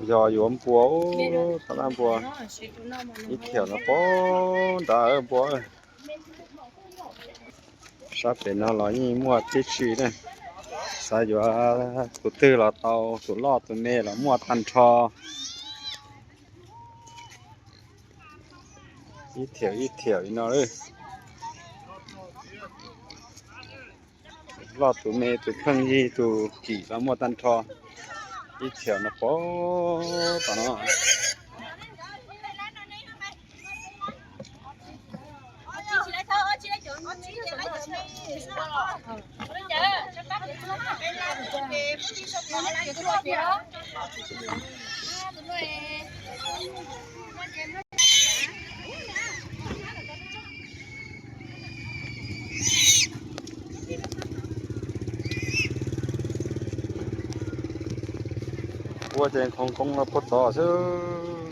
Yog yuav npua, tab laj npua, ib thiam no poob nrad npua. Sab pem no los yeej muaj tib si na. Xav yuav tus twg los tau, tus loj tus me los muaj tag nrho. Ib thiam ib thiam li no. Loj tus me tus pheej yig tus kim los muaj tag nrho. Ib thiam no poob tom no. Ua ces khoov koob los puag tod xwb.